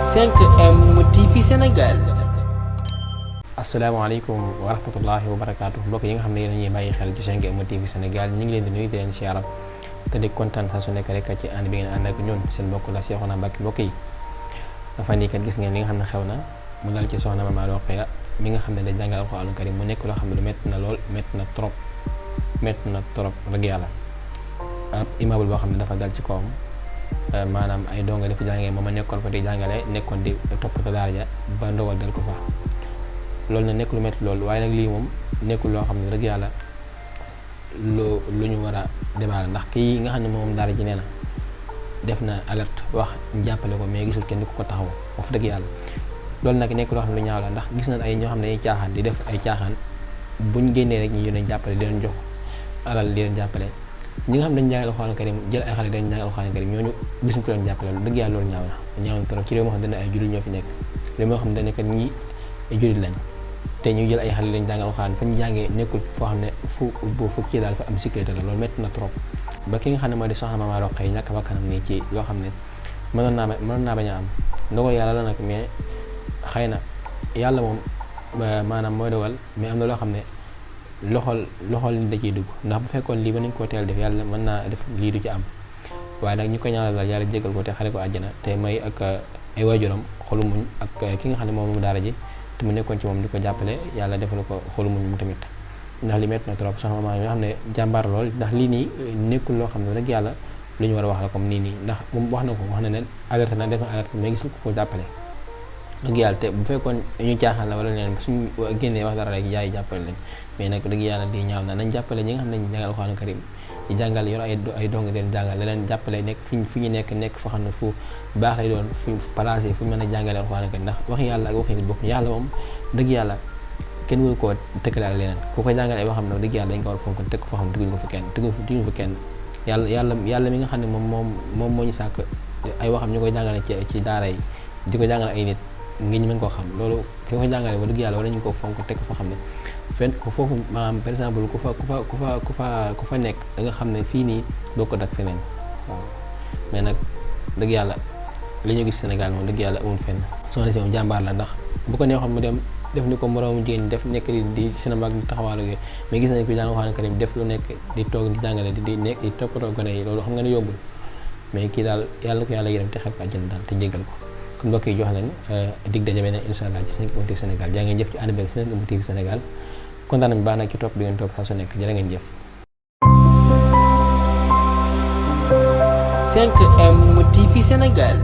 5M TV Sénégal. asalaamaaleykum wa rahmatullahi wa barakaatu mbokk yi nga xam ne yéen a ñuy bàyyi xel ci 5M TV Sénégal ñu ngi leen di nuyu di leen siyaara te di kontaan saa su nekk rek ci ànd bi ngeen ànd ak ñun seen mbokk la Cheikhouna Mbacké. mbokk yi dafa nii kat gis ngeen li nga xam ne xew na mu dal ci soxna Mama Rokhaya mi nga xam ne da jàngal Alxuraanul Karim mu nekk loo xam ne lu métti na lool métti na trop rek yàlla. ab immeuble boo xam ne dafa dal ci kawam maanaam ay donga dafa jàngee moom a nekkoon fa di jàngale nekkoon di toppatoo daara ja ba ndogal dal ko fa. loolu na nekk lu métti loolu waaye nag lii moom nekkul loo xam ne rek yàlla lu ñu war a démarrer ndax kii nga xam ne moom daara ji nee na def na alerte wax jàppale ko mais gisul kenn ku ko taxaw wax dëgg yàlla. loolu nag nekk loo xam ne lu ñaaw la ndax gis nañ ay ñoo xam ne ay caaxaan di def ay caaxaan buñ génnee rek ñu leen jàppale di leen jox alal di leen jàppale ñi nga xam ne dañu jàngal Alxuraanul Karim jël ay xale dañu jàngal Alxuraanul Karim ñooñu gisuñ ko leen jàppale loolu dëgg yàlla loolu ñaaw na trop ci réew moo xam ne ay jullit ñoo fi nekk réew moo xam ne nekk ñi ay jullit lañ te ñu jël ay xale lañ jàngal Alxuraan fa ñu jàngee nekkul foo xam ne fu kii daal fa am sécurité la loolu métti na trop ba ki nga xam ne mooy di soxna Mama Rokhaya ñàkk ba kanam nii ci loo xam ne mënoon naa bañ a am ndogal yàlla la nag mais xëy na yàlla moom maanaam mooy dogal mais am na loo xam ne loxol nit da ciy dugg ndax bu fekkoon lii ba nañ koo teel def yàlla mën naa def lii du ci am waaye nag ñu ko ñaanal daal yàlla jégal ko te xare ko àjjana te may ak ay waajuram xolu muñ ak ki nga xam ne moom daara ji te mu nekkoon ci moom di ko jàppale yàlla defal ko xolu muñ mu tamit ndax li métti na trop soxna Mama yoo xam ne jàmbaar lool ndax lii nii nekkul loo xam ne rek yàlla lu ñu war a wax la comme nii ndax moom wax na ne alerte na def na alerte mais gisul ko jàppale dëgg yàlla te bu fekkoon ñu caaxaan la wala leen suñu génnee wax dara rek yaay jàppale lañ mais nag dëgg yàlla di ñaaw na nañ jàppale ñi nga xam ne ñu jàngal Alxuraanul Karim di jàngal yor ay dong leen jàngal leen jàppale nekk fi ñu nekk foo xam ne fu baax lay doon fu placé fu ñu mën a jàngale Alxuraanul Karim ndax waxi yàlla ak waxi nit bokk yàlla moom dëgg yàlla kenn waru koo tëkkale ak leneen ku koy jàngale ay waxam nag dëgg yàlla dañ ko war a fonk teg ko foo xam ne teguñu ko fi kenn yàlla mi nga xam ne moom moo ñu sàkk ay waxam ñu koy jàngale ci daara yi di ko jàngale ay nit ngi ñu mën koo xam loolu ki ko jàngale ba dëgg yàlla war nañu ko fonk teg ko foo xam ne fenn foofu maanaam par exemple ku fa nekk da nga xam ne fii nii doo ko dak feneen waaw mais nag dëgg yàlla li ñu gis Sénégal moom dëgg yàlla amul fenn soxna si moom jàmbaar la ndax bu ko neexoon mu dem def ni ko moroomu jigéen def nekk di cinéma di taxawaalu yooyu mais gis nañ ko jàng Alxuraanul Karim def lu nekk di toog di jàngale di nekk di toppatoo gone yi loolu xam nga ne yombul mais kii daal yàlla ko yàlla yërëm te xel ko àjjana daal te jégal ko kon mbokk yi jox leen dig daje beneen incha allah ci 5M TV Sénégal jaa ngeen jëf ci ànd beeg 5M TV Sénégal kontaan nañu baax nag ci topp bi ngeen topp saa su nekk jërë ngeen jëf. 5M TV Sénégal.